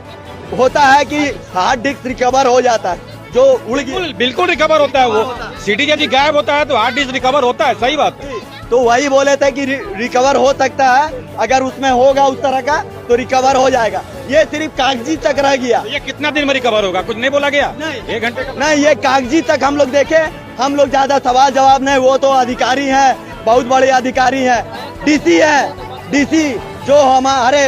होता है कि हार्ड डिस्क रिकवर हो जाता है, जो उड़ गया। बिल्कुल, बिल्कुल रिकवर होता है वो। सीडी यदि गायब होता है तो हार्ड डिस्क रिकवर होता है, सही बात है। तो वही बोले थे कि रि-, रिकवर हो सकता है, अगर उसमें होगा उस तरह का तो रिकवर हो जाएगा। ये सिर्फ कागजी तक रह गया। तो ये कितना दिन में रिकवर होगा, कुछ नहीं बोला गया? नहीं। एक घंटे का? नहीं, ये कागजी तक हम लोग देखे। हम लोग ज्यादा सवाल जवाब नहीं, वो तो अधिकारी हैं, बहुत बड़े अधिकारी हैं, डीसी है, डीसी जो हमारे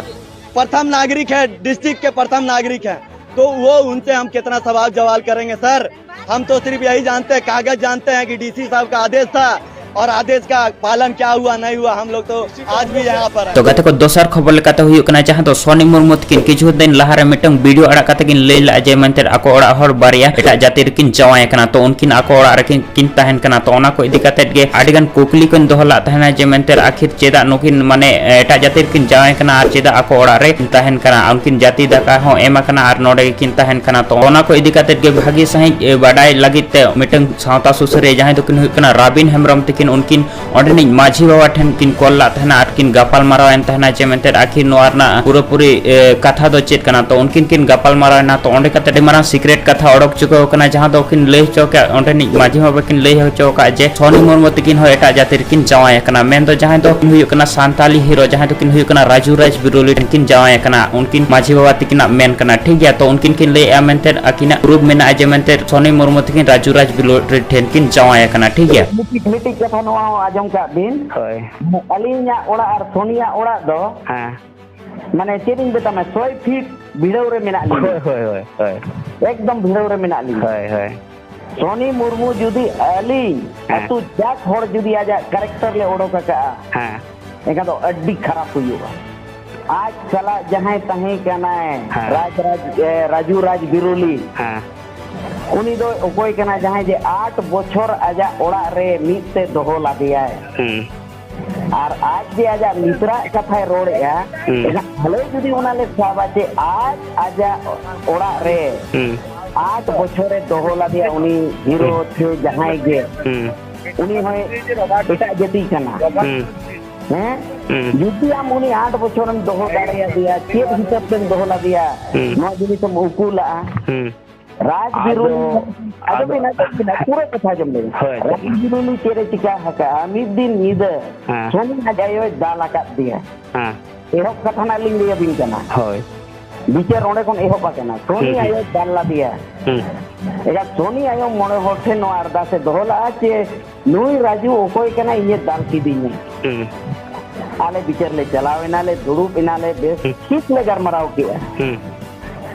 प्रथम नागरिक है, डिस्ट्रिक्ट के प्रथम नागरिक हैं, तो वो उनसे हम कितना सवाल जवाब करेंगे सर? हम तो सिर्फ यही जानते हैं, कागज जानते हैं कि डीसी साहब का आदेश था, और आदेश का पालन क्या हुआ नहीं हुआ, हम लोग तो आज भी यहाँ पर हैं। ᱛᱚ ᱜᱟᱛᱮ ᱠᱚ, ᱫᱚᱥᱟᱨ ᱠᱷᱚᱵᱚᱨ ᱞᱮᱠᱟᱛᱮ ᱦᱩᱭᱩᱜ ᱠᱟᱱᱟ, ᱡᱟᱦᱟᱸ ᱫᱚ ᱥᱚᱱᱤ ᱢᱩᱨᱢᱩ ᱛᱟᱹᱠᱤᱱ ᱠᱤᱪᱷᱩ ᱫᱤᱱ ᱞᱟᱦᱟᱨᱮ ᱢᱤᱫᱴᱟᱝ ᱵᱷᱤᱰᱤᱭᱳ ᱟᱲᱟᱜ ᱠᱟᱛᱮ ᱠᱤᱱ ᱞᱟᱹᱭ ᱞᱮᱫᱼᱟ ᱡᱮ ᱢᱮᱱᱛᱮ ᱟᱠᱚ ᱚᱲᱟᱜ ᱦᱚᱲ ᱵᱟᱨᱭᱟ ᱮᱴᱟᱜ ᱡᱟᱹᱛᱤ ᱨᱮᱠᱤᱱ ᱡᱟᱶᱟᱭ ᱠᱟᱱᱟ, ᱛᱚ ᱩᱱᱠᱤᱱ ᱟᱠᱚ ᱚᱲᱟᱜ ᱨᱮᱠᱤᱱ ᱠᱤᱱ ᱛᱟᱦᱮᱱ ᱠᱟᱱᱟ᱾ ᱛᱚ ᱚᱱᱟ ᱠᱚ ᱤᱫᱤ ᱠᱟᱛᱮ ᱜᱮ ᱟᱹᱰᱤ ᱜᱟᱱ ᱠᱩᱠᱞᱤ ᱠᱚᱧ ᱫᱚᱦᱚ ᱞᱮᱫ ᱛᱟᱦᱮᱱᱟ ᱡᱮ ᱢᱮᱱᱛᱮ ᱟᱹᱠᱷᱤᱨ ᱪᱮᱫᱟᱜ ᱱᱩᱠᱤᱱ ᱢᱟᱱᱮ ᱮᱴᱟᱜ ᱡᱟᱹᱛᱤ ᱨᱮᱠᱤᱱ ᱡᱟᱶᱟᱭ ᱠᱟᱱᱟ ᱟᱨ ᱪᱮᱫᱟᱜ ᱟᱠᱚ ᱚᱲᱟᱜ ᱨᱮ ᱛᱟᱦᱮᱱ ᱠᱟᱱᱟ? ᱩᱱᱠᱤᱱ ᱡᱟᱹᱛᱤ ᱫᱟᱠᱟ ᱦᱚᱸ ᱮᱢ ᱟᱠᱟᱱᱟ ᱟᱨ ᱱᱚᱰᱮ ᱜᱮᱠᱤᱱ ᱛᱟᱦᱮᱱ ᱠᱟᱱᱟ᱾ ᱛᱚ ᱚᱱᱟ ᱠᱚ ᱤᱫᱤ ᱠᱟᱛᱮ ᱜᱮ ᱵᱷᱟᱹᱜᱤ ᱥᱟᱺᱦᱤᱡ, ᱮ, ᱵᱟᱰᱟᱭ ᱞᱟᱹᱜᱤᱫ ᱛᱮ ᱢᱤᱫᱴᱟᱝ ᱥᱟᱶᱛᱟ ᱥᱩᱥᱟᱹᱨᱤᱭᱟᱹ ᱡᱟᱦᱟᱸᱭ ᱫᱚᱠᱤᱱ ᱦᱩᱭᱩᱜ ᱠᱟᱱᱟ ᱨᱟᱵᱤᱱ ᱦᱮᱢᱵᱨᱚᱢ ᱛᱟᱹᱠᱤᱱ, ᱩᱱᱠᱤᱱ ᱚᱸᱰᱮᱱᱤᱡ ᱢᱟᱹᱡᱷᱤ ᱵᱟᱵᱟ ᱴᱷᱮᱱ ᱠᱤᱱ ᱠᱚᱞ ᱞᱟᱜ ᱛᱟᱦᱮᱱᱟ ᱟᱨ ᱠᱤᱱ ᱜᱟᱯᱟᱞ ᱢᱟᱨᱟᱣ ᱮᱱ ᱛᱟᱦᱮᱱᱟ ᱡᱮ ᱢᱮᱱᱛᱮ ᱟᱹᱠᱷᱤᱨ ᱱᱚᱣᱟ ᱨᱮᱱᱟᱜ ᱯᱩᱨᱟᱹᱯᱩᱨᱤ, ᱮ, ᱠᱟᱛᱷᱟ ᱫᱚ ᱪᱮᱫ ᱠᱟᱱᱟ᱾ ᱛᱚ ᱩᱱᱠᱤᱱ ᱠᱤᱱ ᱜᱟᱯᱟᱞ ᱢᱟᱨᱟᱣ ᱮᱱᱟ᱾ ᱛᱚ ᱚᱸᱰᱮ ᱠᱟᱛᱮ ᱟᱹᱰᱤ ᱢᱟᱨᱟᱝ ᱥᱤᱠᱨᱮᱴ ᱠᱟᱛᱷᱟ ᱚᱰᱚᱠ ᱪᱩᱠᱟᱹᱣ ᱠᱟᱱᱟ, ᱡᱟᱦᱟᱸ ᱫᱚ ᱠᱤᱱ ᱞᱟᱹᱭ ᱦᱚᱪᱚ ᱠᱟᱜ, ᱚᱸᱰᱮᱱᱤᱡ ᱢᱟᱹᱡᱷᱤ ᱵᱟᱵᱟ ᱠᱤᱱ ᱞᱟᱹᱭ ᱦᱚᱪᱚ ᱠᱟᱜ ᱡᱮ ᱥᱚᱱᱤ ᱢᱩᱨᱢᱩ ᱛᱟᱹᱠᱤᱱ ᱦᱚᱸ ᱮᱴᱟᱜ ᱡᱟᱹᱛᱤ ᱨᱮᱠᱤᱱ ᱡᱟᱶᱟᱭ ᱟᱠᱟᱱᱟ᱾ ᱢᱮᱱᱫᱚ ᱡᱟᱦᱟᱸᱭ ᱫᱚ ᱦᱩᱭᱩᱜ ᱠᱟᱱᱟ ᱥᱟᱱᱛᱟᱞᱤ ᱦᱤᱨᱳ, ᱡᱟᱦᱟᱸᱭ ᱫᱚᱠᱤᱱ ᱦᱩᱭᱩᱜ ᱠᱟᱱᱟ ᱨᱟᱡᱩ ᱨᱟᱡᱽ ᱵᱤᱨᱚᱞᱤ ᱴᱷᱮᱱ ᱠᱤᱱ ᱡᱟᱶᱟᱭ ᱟᱠᱟᱱᱟ᱾ ᱩᱱᱠᱤᱱ ᱢᱟᱹᱡᱷᱤ ᱵᱟᱵᱟ ᱛᱟᱹᱠᱤᱱᱟᱜ ᱢᱮᱱ ᱠᱟᱱᱟ, ᱴᱷᱤᱠ ᱜᱮᱭᱟ᱾ ᱛᱚ ᱩᱱᱠᱤᱱ ᱠᱤᱱ ᱞᱟᱹᱭᱮᱜᱼᱟ ᱢᱮᱱᱛᱮ ᱟᱹᱠᱤᱱᱟᱜ ᱯᱨᱩᱯ ᱢᱮᱱᱟᱜᱼᱟ ᱡᱮ ᱢᱮᱱᱛᱮ ᱥᱚᱱᱤ ᱢᱩᱨᱢᱩ ᱛᱟᱹᱠᱤᱱ ᱨᱟᱡᱩ ᱨᱟᱡᱽ ᱵᱤᱨᱚᱞᱤ ᱴᱷᱮᱱ ᱠᱤᱱ ᱡᱟᱶᱟᱭ ᱟᱠᱟᱱᱟ, ᱴᱷᱤᱠ ᱜᱮᱭᱟ᱾ ᱢᱤᱫᱴᱤᱡ, ᱢᱤᱫᱴᱤᱡ ᱠᱟᱛᱷᱟ ᱱᱚᱣᱟ ᱦᱚᱸ ᱟᱸᱡᱚᱢ ᱠᱟᱜ ᱵᱤᱱ᱾ ᱦᱳᱭ᱾ ᱟᱹᱞᱤᱧᱟᱜ ᱚᱲᱟᱜ ᱟᱨ ᱥᱚᱱᱤᱭᱟᱜ ᱚᱲᱟᱜ ᱫᱚ ᱦᱮᱸ᱾ ᱢᱟᱱᱮ ᱪᱮᱫ ᱤᱧ ᱢᱮᱛᱟᱢᱟ, ᱥᱚᱭ ᱯᱷᱤᱴ ᱵᱷᱤᱲᱟᱹᱣ ᱨᱮ ᱢᱮᱱᱟᱜ ᱞᱤᱧᱟ᱾ ᱦᱳᱭ, ᱦᱳᱭ, ᱦᱳᱭ, ᱦᱳᱭ᱾ ᱮᱠᱫᱚᱢ ᱵᱷᱤᱲᱟᱹᱣ ᱨᱮ ᱢᱮᱱᱟᱜ ᱞᱤᱧᱟ᱾ ᱦᱳᱭ, ᱦᱳᱭ᱾ ᱥᱚᱱᱤ ᱢᱩᱨᱢᱩ ᱡᱩᱫᱤ ᱟᱹᱞᱤᱧ ᱦᱮᱸ᱾ ᱟᱹᱛᱩ ᱡᱟᱠ ᱦᱚᱲ ᱡᱩᱫᱤ ᱟᱡᱟᱜ ᱠᱮᱨᱮᱠᱴᱟᱨ ᱞᱮ ᱚᱰᱚᱠ ᱟᱠᱟᱜᱼᱟ, ᱦᱮᱸ᱾ ᱮᱱᱠᱷᱟᱱ ᱫᱚ ᱟᱹᱰᱤ ᱠᱷᱟᱨᱟᱯ ᱦᱩᱭᱩᱜᱼᱟ᱾ ᱟᱡ ᱥᱟᱞᱟᱜ ᱡᱟᱦᱟᱸᱭ ᱛᱟᱦᱮᱸ ᱠᱟᱱᱟᱭ, ᱦᱮᱸ᱾ ᱨᱟᱡᱽ, ᱨᱟᱡᱽ, ᱮ, ᱨᱟᱡᱩ ᱨᱟᱡᱽ ᱵᱤᱨᱩᱞᱤ᱾ ᱦᱮᱸ᱾ ᱩᱱᱤ ᱫᱚ ᱚᱠᱚᱭ ᱠᱟᱱᱟᱭ? ᱡᱟᱦᱟᱸᱭ ᱡᱮ ᱟᱴ ᱵᱚᱪᱷᱚᱨ ᱟᱡᱟᱜ ᱚᱲᱟᱜ ᱨᱮ ᱢᱤᱫ ᱛᱮ ᱫᱚᱦᱚ ᱞᱟᱫᱮᱭᱟᱭ᱾ ᱦᱩᱸ᱾ ᱟᱨ ᱟᱡ ᱡᱮ ᱟᱡᱟᱜ ᱢᱤᱥᱨᱟᱜ ᱠᱟᱛᱷᱟᱭ ᱨᱚᱲᱮᱜᱼᱟ, ᱦᱩᱸ᱾ ᱮᱱᱠᱷᱟᱱ ᱵᱷᱟᱞᱮ ᱡᱩᱫᱤ ᱚᱱᱟ ᱞᱮ ᱥᱟᱵᱟ ᱡᱮ ᱟᱡ ᱟᱡᱟᱜ ᱚᱲᱟᱜ ᱨᱮ ᱦᱩᱸ᱾ ᱟᱴ ᱵᱚᱪᱷᱚᱨᱮ ᱫᱚᱦᱚ ᱞᱟᱫᱮᱭᱟ ᱩᱱᱤ ᱦᱤᱨᱳ ᱦᱩᱸ᱾ ᱥᱮ ᱡᱟᱦᱟᱸᱭ ᱜᱮ, ᱦᱩᱸ᱾ ᱩᱱᱤ ᱦᱚᱸᱭ ᱮᱴᱟᱜ ᱡᱟᱹᱛᱤ ᱠᱟᱱᱟ᱾ ᱦᱩᱸ᱾ ᱦᱮᱸ? ᱦᱩᱸ᱾ ᱡᱩᱫᱤ ᱟᱢ ᱩᱱᱤ ᱟᱴ ᱵᱚᱪᱷᱚᱨᱮᱢ ᱫᱚᱦᱚ ᱫᱟᱲᱮᱭᱟᱫᱮᱭᱟ, ᱪᱮᱫ ᱦᱤᱥᱟᱹᱵ ᱛᱮᱢ ᱫᱚᱦᱚ ᱞᱟᱫᱮᱭᱟ? ᱦᱩᱸ᱾ ᱱᱚᱣᱟ ᱡᱤᱱᱤᱥ ᱮᱢ ᱩᱠᱩ ᱞᱟᱜᱼᱟ᱾ ᱦᱩᱸ᱾ ᱨᱟᱡᱽ ᱟᱫᱚ, ᱵᱤᱨᱩᱞᱤ, ᱟᱸᱡᱚᱢ ᱟᱫᱚ, ᱵᱤᱱ, ᱟᱸᱡᱚᱢ ᱵᱤᱱ, ᱯᱩᱨᱟᱹ ᱠᱟᱛᱷᱟ ᱟᱸᱡᱚᱢ ᱞᱮᱵᱤᱱ᱾ ᱦᱳᱭ, ᱨᱟᱡᱽ ᱟᱸᱡᱚᱢ ᱵᱤᱱ᱾ ᱵᱤᱨᱩᱞᱤ ᱪᱮᱫ ᱮ ᱪᱤᱠᱟ ᱟᱠᱟᱜᱼᱟ? ᱢᱤᱫ ᱫᱤᱱ ᱧᱤᱫᱟᱹ ᱦᱮᱸ᱾ ᱥᱚᱱᱤ ᱟᱡ ᱟᱭᱳᱭ ᱫᱟᱞ ᱟᱠᱟᱫ ᱫᱮᱭᱟ᱾ ᱦᱮᱸ᱾ ᱮᱦᱚᱵ ᱠᱟᱛᱷᱟ ᱱᱟᱜ ᱞᱤᱧ ᱞᱟᱹᱭ ᱟᱵᱤᱱ ᱠᱟᱱᱟ᱾ ᱦᱳᱭ᱾ ᱵᱤᱪᱟᱹᱨ ᱚᱸᱰᱮ ᱠᱷᱚᱱ ᱮᱦᱚᱵ ᱟᱠᱟᱱᱟ᱾ ᱥᱚᱱᱤ ᱦᱩᱸ, ᱦᱩᱸ᱾ ᱟᱭᱳᱭ ᱫᱟᱞ ᱞᱟᱫᱮᱭᱟ᱾ ᱦᱩᱸ᱾ ᱮᱱᱠᱷᱟᱱ ᱥᱚᱱᱤ ᱟᱭᱳ ᱢᱚᱬᱮ ᱦᱚᱲ ᱴᱷᱮᱱ ᱱᱚᱣᱟ ᱟᱨᱫᱟᱥ ᱮ ᱫᱚᱦᱚ ᱞᱟᱜᱼᱟ ᱡᱮ, "ᱱᱩᱭ ᱨᱟᱡᱩ ᱚᱠᱚᱭ ᱠᱟᱱᱟᱭ ᱤᱧᱮ ᱫᱟᱞ ᱠᱤᱫᱤᱧᱟ?" ᱦᱩᱸ᱾ ᱟᱞᱮ ᱵᱤᱪᱟᱹᱨ ᱞᱮ ᱪᱟᱞᱟᱣ ᱮᱱᱟᱞᱮ, ᱫᱩᱲᱩᱵ ᱮᱱᱟᱞᱮ, ᱵᱮᱥ ᱦᱩᱸ᱾ ᱴᱷᱤᱠ ᱞᱮ ᱜᱟᱞᱢᱟᱨᱟᱣ ᱠᱮᱜᱼᱟ᱾ ᱦᱩᱸ᱾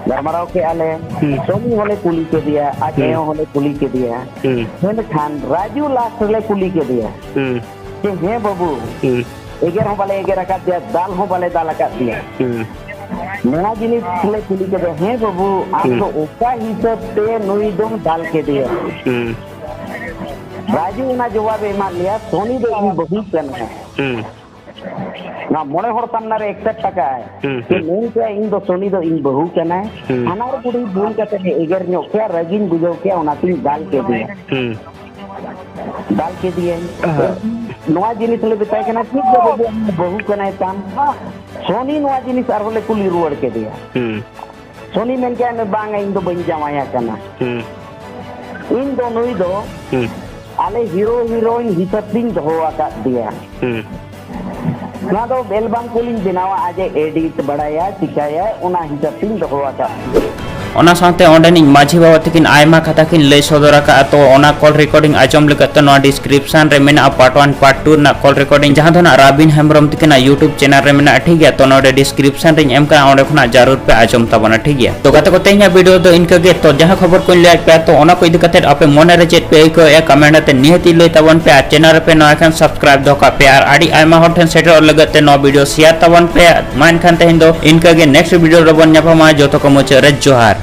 ᱜᱟᱞᱢᱟᱨᱟᱣ ᱠᱮᱜᱼᱟ ᱞᱮ, ᱦᱩᱸ᱾ ᱥᱚᱱᱤ ᱦᱚᱸᱞᱮ ᱠᱩᱞᱤ ᱠᱮᱫᱮᱭᱟ, ᱟᱡ ᱦᱩᱸ᱾ ᱟᱭᱳ ᱦᱚᱸᱞᱮ ᱠᱩᱞᱤ ᱠᱮᱫᱮᱭᱟ᱾ ᱦᱩᱸ᱾ ᱢᱮᱱᱠᱷᱟᱱ ᱨᱟᱡᱩ ᱞᱟᱥᱴ ᱨᱮᱞᱮ ᱠᱩᱞᱤ ᱠᱮᱫᱮᱭᱟ ᱦᱩᱸ᱾ ᱡᱮ, "ᱦᱮᱸ ᱵᱟᱹᱵᱩ, ᱦᱩᱸ᱾ ᱮᱜᱮᱨ ᱦᱚᱸ ᱵᱟᱞᱮ ᱮᱜᱮᱨ ᱟᱠᱟᱫ ᱯᱮᱭᱟ, ᱫᱟᱞ ᱦᱚᱸ ᱵᱟᱞᱮ ᱫᱟᱞ ᱟᱠᱟᱫ ᱯᱮᱭᱟ᱾ ᱦᱩᱸ᱾ ᱱᱚᱣᱟ ᱡᱤᱱᱤᱥ ᱞᱮ ᱠᱩᱞᱤ ᱠᱮᱫᱮᱭᱟ, ᱦᱮᱸ ᱵᱟᱹᱵᱩ, ᱟᱢ ᱦᱩᱸ᱾ ᱫᱚ ᱚᱠᱟ ᱦᱤᱥᱟᱹᱵ ᱛᱮ ᱱᱩᱭ ᱫᱚᱢ ᱫᱟᱞ ᱠᱮᱫᱮᱭᱟ?" ᱦᱩᱸ᱾ ᱨᱟᱡᱩ ᱚᱱᱟ ᱡᱚᱵᱟᱵ ᱮ ᱮᱢᱟᱫ ᱞᱮᱭᱟ, "ᱥᱚᱱᱤ ᱫᱚ ᱤᱧ ᱵᱟᱹᱦᱩ ᱠᱟᱱᱟᱭ᱾" ᱦᱩᱸ᱾ ᱱᱚᱣᱟ ᱢᱚᱬᱮ ᱦᱚᱲ ᱥᱟᱢᱱᱟ ᱨᱮ accept ᱟᱠᱟᱫ ᱟᱭ᱾ ᱦᱩᱸ, ᱡᱮ ᱦᱩᱸ᱾ ᱢᱮᱱ ᱠᱮᱜᱼᱟ, "ᱤᱧ ᱫᱚ ᱥᱚᱱᱤ ᱫᱚ ᱤᱧ ᱵᱟᱹᱦᱩ ᱠᱟᱱᱟᱭ᱾" ᱦᱩᱸ᱾ ᱦᱟᱱᱟᱨ ᱵᱩᱰᱷᱤ ᱵᱷᱩᱞ ᱠᱟᱛᱮ ᱮ ᱮᱜᱮᱨ ᱧᱚᱜ ᱠᱮᱜᱼᱟ, ᱨᱟᱹᱜᱤᱧ ᱵᱩᱡᱷᱟᱹᱣ ᱠᱮᱜᱼᱟ, ᱚᱱᱟᱛᱤᱧ ᱫᱟᱞ ᱠᱮᱫᱮᱭᱟ᱾ ᱦᱩᱸ᱾ ᱫᱟᱞ ᱠᱮᱫᱮᱭᱟᱹᱧ᱾ ᱦᱮᱸ᱾ ᱱᱚᱣᱟ ᱡᱤᱱᱤᱥ ᱞᱮ ᱢᱮᱛᱟᱭ ᱠᱟᱱᱟ, "ᱴᱷᱤᱠ ᱜᱮᱭᱟ ᱵᱟᱹᱵᱩ, ᱟᱢ ᱵᱟᱹᱦᱩ ᱠᱟᱱᱟᱭ ᱛᱟᱢ᱾" ᱥᱚᱱᱤ ᱱᱚᱣᱟ ᱡᱤᱱᱤᱥ ᱟᱨᱦᱚᱸ ᱞᱮ ᱠᱩᱞᱤ ᱨᱩᱣᱟᱹᱲ ᱠᱮᱫᱮᱭᱟ᱾ ᱦᱩᱸ᱾ ᱥᱚᱱᱤ ᱢᱮᱱ ᱠᱮᱜᱼᱟ, "ᱵᱟᱝᱟ, ᱤᱧ ᱫᱚ ᱵᱟᱹᱧ ᱡᱟᱶᱟᱭ ᱟᱠᱟᱱᱟ᱾ ᱦᱩᱸ᱾ ᱤᱧ ᱫᱚ ᱱᱩᱭ ᱫᱚ ᱦᱩᱸ᱾ ᱟᱞᱮ ᱦᱤᱨᱳ ᱦᱤᱨᱳᱭᱤᱱ ᱦᱤᱥᱟᱹᱵ ᱛᱤᱧ ᱫᱚᱦᱚ ᱟᱠᱟᱫ ᱫᱮᱭᱟ᱾ ᱦᱩᱸ᱾ ᱱᱚᱣᱟ ᱫᱚ ᱮᱞᱵᱟᱢ ᱠᱚᱞᱤᱧ ᱵᱮᱱᱟᱣᱟ, ᱟᱡ ᱮ edit ᱵᱟᱲᱟᱭᱟ, ᱪᱤᱠᱟᱹᱭᱟ, ᱚᱱᱟ ᱦᱤᱥᱟᱹᱵ ᱛᱤᱧ ᱫᱚᱦᱚ ᱟᱠᱟᱫ ᱫᱮᱭᱟ᱾" ᱚᱱᱟ ᱥᱟᱶᱛᱮ ᱚᱸᱰᱮᱱᱤᱡ ᱢᱟᱹᱡᱷᱤ ᱵᱟᱵᱟ ᱛᱟᱹᱠᱤᱱ ᱟᱭᱢᱟ ᱠᱟᱛᱷᱟ ᱠᱤᱱ ᱞᱟᱹᱭ ᱥᱚᱫᱚᱨ ᱟᱠᱟᱫᱼᱟ᱾ ᱛᱚ ᱚᱱᱟ call recording ᱟᱸᱡᱚᱢ ᱞᱟᱹᱜᱤᱫ ᱛᱮ ᱱᱚᱣᱟ description ᱨᱮ ᱢᱮᱱᱟᱜᱼᱟ part one part two ᱨᱮᱱᱟᱜ call recording, ᱡᱟᱦᱟᱸ ᱫᱚ ᱱᱟᱜ ᱨᱟᱵᱤᱱ ᱦᱮᱢᱵᱨᱚᱢ ᱛᱟᱹᱠᱤᱱᱟᱜ YouTube channel ᱨᱮ ᱢᱮᱱᱟᱜᱼᱟ, ᱴᱷᱤᱠ ᱜᱮᱭᱟ᱾ ᱛᱚ ᱱᱚᱰᱮ description ᱨᱤᱧ ᱮᱢ ᱠᱟᱜᱼᱟ, ᱚᱸᱰᱮ ᱠᱷᱚᱱᱟᱜ ᱡᱟᱹᱨᱩᱲ ᱯᱮ ᱟᱸᱡᱚᱢ ᱛᱟᱵᱚᱱᱟ, ᱴᱷᱤᱠ ᱜᱮᱭᱟ᱾ ᱛᱚ ᱜᱟᱛᱮ ᱠᱚ, ᱛᱮᱦᱮᱧᱟᱜ video ᱫᱚ ᱤᱱᱠᱟᱹ ᱜᱮ᱾ ᱛᱚ ᱡᱟᱦᱟᱸ ᱠᱷᱚᱵᱚᱨ ᱠᱚᱧ ᱞᱟᱹᱭᱟᱫ ᱯᱮᱭᱟ, ᱛᱚ ᱚᱱᱟ ᱠᱚ ᱤᱫᱤ ᱠᱟᱛᱮ ᱟᱯᱮ ᱢᱚᱱᱮ ᱨᱮ ᱪᱮᱫ ᱯᱮ ᱟᱹᱭᱠᱟᱹᱣᱮᱫᱼᱟ, comment ᱟᱛᱮ ᱱᱤᱦᱟᱹᱛ ᱞᱟᱹᱭ ᱛᱟᱵᱚᱱ ᱯᱮ᱾ ᱟᱨ channel ᱨᱮᱯᱮ ᱱᱟᱣᱟ ᱠᱷᱟᱱ subscribe ᱫᱚᱦᱚ ᱠᱟᱜ ᱯᱮ, ᱟᱨ ᱟᱹᱰᱤ ᱟᱭᱢᱟ ᱦᱚᱲ ᱴᱷᱮᱱ ᱥᱮᱴᱮᱨᱚᱜ ᱞᱟᱹᱜᱤᱫ ᱛᱮ ᱱᱚᱣᱟ video share ᱛᱟᱵᱚᱱ ᱯᱮ᱾ ᱢᱟ ᱮᱱᱠᱷᱟᱱ ᱛᱮᱦᱮᱧ ᱫᱚ ᱤᱱᱠᱟᱹ ᱜᱮ, next video ᱨᱮᱵᱚᱱ ᱧᱟᱯᱟᱢᱟ᱾ ᱡᱚᱛᱚ ᱠᱚ ᱢᱩᱪᱟᱹᱫ ᱨᱮ ᱡᱚᱦᱟᱨ᱾